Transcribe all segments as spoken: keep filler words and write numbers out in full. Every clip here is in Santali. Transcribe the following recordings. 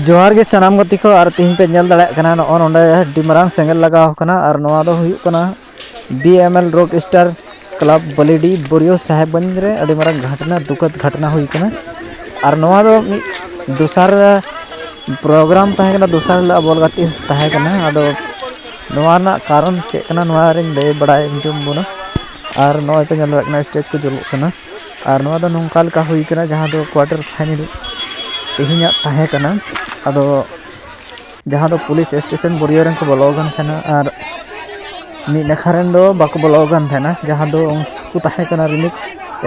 ᱡᱚᱦᱟᱨ ᱜᱮ ᱥᱟᱱᱟᱢ ᱜᱟᱛᱮ ᱠᱚ, ᱟᱨ ᱛᱮᱦᱮᱧ ᱯᱮ ᱧᱮᱞ ᱫᱟᱲᱮᱭᱟᱜ ᱠᱟᱱᱟ, ᱱᱚᱜᱼᱚ ᱱᱚᱰᱮ ᱟᱹᱰᱤ ᱢᱟᱨᱟᱝ ᱥᱮᱸᱜᱮᱞ ᱞᱟᱜᱟᱣ ᱟᱠᱟᱱᱟ, ᱟᱨ ᱱᱚᱣᱟ ᱫᱚ ᱦᱩᱭᱩᱜ ᱠᱟᱱᱟ B M L Rock Star Club ᱵᱟᱹᱞᱤᱰᱤ ᱵᱳᱨᱤᱭᱳ ᱥᱟᱦᱮᱵᱽᱜᱚᱸᱡᱽ ᱨᱮ ᱟᱹᱰᱤ ᱢᱟᱨᱟᱝ ᱜᱷᱚᱴᱱᱟ, ᱫᱩᱠᱷᱚᱫ ᱜᱷᱚᱴᱱᱟ ᱦᱩᱭ ᱠᱟᱱᱟ᱾ ᱟᱨ ᱱᱚᱣᱟ ᱫᱚ ᱢᱤᱫ ᱫᱚᱥᱟᱨ ᱯᱨᱳᱜᱨᱟᱢ ᱛᱟᱦᱮᱸ ᱠᱟᱱᱟ, ᱫᱚᱥᱟᱨ ᱦᱤᱞᱳᱜ ᱵᱚᱞ ᱜᱟᱛᱮᱜ ᱛᱟᱦᱮᱸ ᱠᱟᱱᱟ᱾ ᱟᱫᱚ ᱱᱚᱣᱟ ᱨᱮᱱᱟᱜ ᱠᱟᱨᱚᱱ ᱪᱮᱫ ᱠᱟᱱᱟ, ᱱᱚᱣᱟ ᱨᱤᱧ ᱞᱟᱹᱭ ᱵᱟᱲᱟᱭ ᱦᱚᱪᱚ ᱵᱚᱱᱟ᱾ ᱟᱨ ᱱᱚᱜᱼᱚᱭ ᱯᱮ ᱧᱮᱞ ᱫᱟᱲᱮᱭᱟᱜ ᱠᱟᱱᱟ, ᱥᱴᱮᱡᱽ ᱠᱚ ᱡᱩᱞᱩᱜ ᱠᱟᱱᱟ᱾ ᱟᱨ ᱱᱚᱣᱟ ᱫᱚ ᱱᱚᱝᱠᱟ ᱞᱮᱠᱟ ᱦᱩᱭ ᱠᱟᱱᱟ, ᱡᱟᱦᱟᱸ ᱫᱚ quarter final ᱛᱮᱦᱮᱧᱟᱜ ᱛᱟᱦᱮᱸ ᱠᱟᱱᱟ᱾ ᱟᱫᱚ ᱡᱟᱦᱟᱸ ᱫᱚ ᱯᱩᱞᱤᱥ ᱥᱴᱮᱥᱚᱱ ᱵᱳᱨᱤᱭᱳ ᱨᱮᱱ ᱠᱚ ᱵᱚᱞᱚ ᱟᱠᱟᱱ ᱛᱟᱦᱮᱱᱟ, ᱟᱨ ᱢᱤᱫ ᱱᱟᱠᱷᱟ ᱨᱮᱱ ᱫᱚ ᱵᱟᱠᱚ ᱵᱚᱞᱚ ᱟᱠᱟᱱ ᱛᱟᱦᱮᱱᱟ, ᱡᱟᱦᱟᱸ ᱫᱚ ᱩᱱᱠᱩ ᱛᱟᱦᱮᱸ ᱠᱟᱱᱟ ᱨᱤᱢᱤᱠᱥ,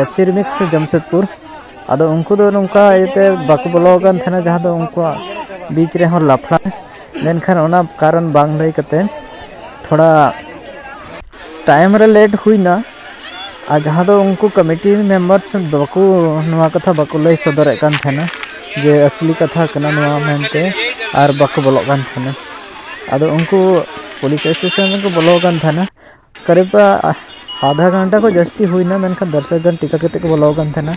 FC ᱨᱤᱢᱤᱠᱥ ᱥᱮ ᱡᱟᱢᱥᱮᱫᱽᱯᱩᱨ᱾ ᱟᱫᱚ ᱩᱱᱠᱩ ᱫᱚ ᱱᱚᱝᱠᱟ ᱤᱭᱟᱹᱛᱮ ᱵᱟᱠᱚ ᱵᱚᱞᱚ ᱟᱠᱟᱱ ᱛᱟᱦᱮᱱᱟ, ᱡᱟᱦᱟᱸ ᱫᱚ ᱩᱱᱠᱩᱣᱟᱜ ᱵᱤᱪ ᱨᱮᱦᱚᱸ ᱞᱟᱯᱷᱲᱟ, ᱢᱮᱱᱠᱷᱟᱱ ᱚᱱᱟ ᱠᱟᱨᱚᱱ ᱵᱟᱝ ᱞᱟᱹᱭ ᱠᱟᱛᱮ ᱛᱷᱚᱲᱟ ᱴᱟᱭᱤᱢ ᱨᱮ ᱞᱮᱴ ᱦᱩᱭᱱᱟ᱾ ᱟᱨ ᱡᱟᱦᱟᱸ ᱫᱚ ᱩᱱᱠᱩ ᱠᱚᱢᱤᱴᱤ ᱢᱮᱢᱵᱟᱨᱥ ᱵᱟᱠᱚ, ᱱᱚᱣᱟ ᱠᱟᱛᱷᱟ ᱵᱟᱠᱚ ᱞᱟᱹᱭ ᱥᱚᱫᱚᱨᱮᱫ ᱠᱟᱱ ᱛᱟᱦᱮᱱᱟ ᱡᱮ ᱟᱥᱞᱤ ᱠᱟᱛᱷᱟ ᱠᱟᱱᱟ ᱱᱚᱣᱟ ᱢᱮᱱᱛᱮ, ᱟᱨ ᱵᱟᱠᱚ ᱵᱚᱞᱚᱜ ᱠᱟᱱ ᱛᱟᱦᱮᱱᱟ᱾ ᱟᱫᱚ ᱩᱱᱠᱩ ᱯᱩᱞᱤᱥ ᱥᱴᱮᱥᱚᱱ ᱨᱮᱠᱚ ᱵᱚᱞᱚ ᱟᱠᱟᱱ ᱛᱟᱦᱮᱱᱟ᱾ ᱠᱟᱨᱤᱵ ᱟᱫᱷᱟ ᱜᱷᱚᱱᱴᱟ ᱠᱷᱚᱱ ᱡᱟᱹᱥᱛᱤ ᱦᱩᱭᱱᱟ, ᱢᱮᱱᱠᱷᱟᱱ ᱫᱚᱨᱥᱚᱠ ᱜᱟᱱ ᱴᱤᱠᱟ ᱠᱟᱛᱮ ᱠᱚ ᱵᱚᱞᱚ ᱟᱠᱟᱱ ᱛᱟᱦᱮᱱᱟ,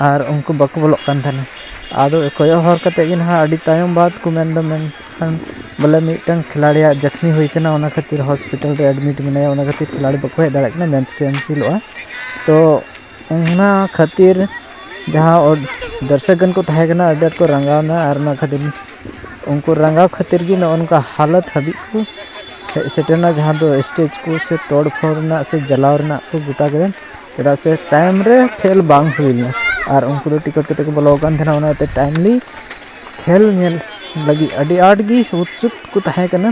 ᱟᱨ ᱩᱱᱠᱩ ᱵᱟᱠᱚ ᱵᱚᱞᱚᱜ ᱠᱟᱱ ᱛᱟᱦᱮᱱᱟ᱾ ᱟᱫᱚ ᱠᱚᱭᱚᱜ ᱦᱚᱨ ᱠᱟᱛᱮ ᱜᱮ ᱱᱟᱦᱟᱜ ᱟᱹᱰᱤ ᱛᱟᱭᱚᱢ ᱵᱟᱫᱽ ᱠᱚ ᱢᱮᱱᱫᱟ, ᱢᱮᱱᱠᱷᱟᱱ ᱵᱚᱞᱮ ᱢᱤᱫᱴᱟᱝ ᱠᱷᱤᱞᱟᱲᱤᱭᱟᱜ ᱡᱟᱹᱠᱷᱢᱤ ᱦᱩᱭ ᱠᱟᱱᱟ, ᱚᱱᱟ ᱠᱷᱟᱹᱛᱤᱨ ᱦᱚᱥᱯᱤᱴᱟᱞ ᱨᱮ ᱮᱰᱢᱤᱴ ᱢᱮᱱᱟᱭᱟ, ᱚᱱᱟ ᱠᱷᱟᱹᱛᱤᱨ ᱠᱷᱤᱞᱟᱲᱤ ᱵᱟᱠᱚ ᱦᱮᱡ ᱫᱟᱲᱮᱭᱟᱜ ᱠᱟᱱᱟ, ᱢᱮᱪ ᱠᱮᱱᱥᱮᱞᱚᱜᱼᱟ᱾ ᱛᱚ ᱚᱱᱟ ᱠᱷᱟᱹᱛᱤᱨ ᱡᱟᱦᱟᱸ ᱚᱰ-, ᱫᱚᱨᱥᱚᱠ ᱜᱟᱱ ᱠᱚ ᱛᱟᱦᱮᱸ ᱠᱟᱱᱟ, ᱟᱹᱰᱤ ᱟᱸᱴ ᱠᱚ ᱨᱟᱸᱜᱟᱣᱱᱟ, ᱟᱨ ᱚᱱᱟ ᱠᱷᱟᱹᱛᱤᱨ ᱩᱱᱠᱩ ᱨᱟᱸᱜᱟᱣ ᱠᱷᱟᱹᱛᱤᱨ ᱜᱮ ᱱᱚᱜᱼᱚ ᱱᱚᱝᱠᱟ ᱦᱟᱞᱚᱛ ᱦᱟᱹᱵᱤᱡ ᱠᱚ ᱦᱮᱡ ᱥᱮᱴᱮᱨᱱᱟ, ᱡᱟᱦᱟᱸ ᱫᱚ ᱥᱴᱮᱡᱽ ᱠᱚ ᱥᱮ ᱛᱚᱲ ᱯᱷᱚᱲ ᱨᱮᱱᱟᱜ ᱥᱮ ᱡᱟᱞᱟᱣ ᱨᱮᱱᱟᱜ ᱠᱚ ᱜᱚᱴᱟ ᱠᱮᱫᱟ᱾ ᱪᱮᱫᱟᱜ ᱥᱮ ᱴᱟᱭᱤᱢ ᱨᱮ ᱠᱷᱮᱞ ᱵᱟᱝ ᱦᱩᱭ ᱞᱮᱱᱟ, ᱟᱨ ᱩᱱᱠᱩ ᱫᱚ ᱴᱤᱠᱤᱴ ᱠᱟᱛᱮ ᱠᱚ ᱵᱚᱞᱚ ᱟᱠᱟᱱ ᱛᱟᱦᱮᱱᱟ, ᱚᱱᱟᱛᱮ ᱴᱟᱭᱤᱢᱞᱤ ᱠᱷᱮᱞ ᱧᱮᱞ ᱞᱟᱹᱜᱤᱫ ᱟᱹᱰᱤ ᱟᱸᱴ ᱜᱮ ᱩᱛᱥᱩᱠ ᱠᱚ ᱛᱟᱦᱮᱸ ᱠᱟᱱᱟ᱾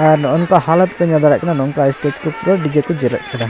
ᱟᱨ ᱱᱚᱜᱼᱚ ᱱᱚᱝᱠᱟ ᱦᱟᱞᱚᱛ ᱯᱮ ᱧᱮᱞ ᱫᱟᱲᱮᱭᱟᱜ ᱠᱟᱱᱟ, ᱱᱚᱝᱠᱟ ᱥᱴᱮᱡᱽ ᱠᱚ ᱯᱩᱨᱟᱹ ᱰᱤᱡᱮ ᱠᱚ ᱡᱮᱨᱮᱫ ᱠᱮᱫᱟ᱾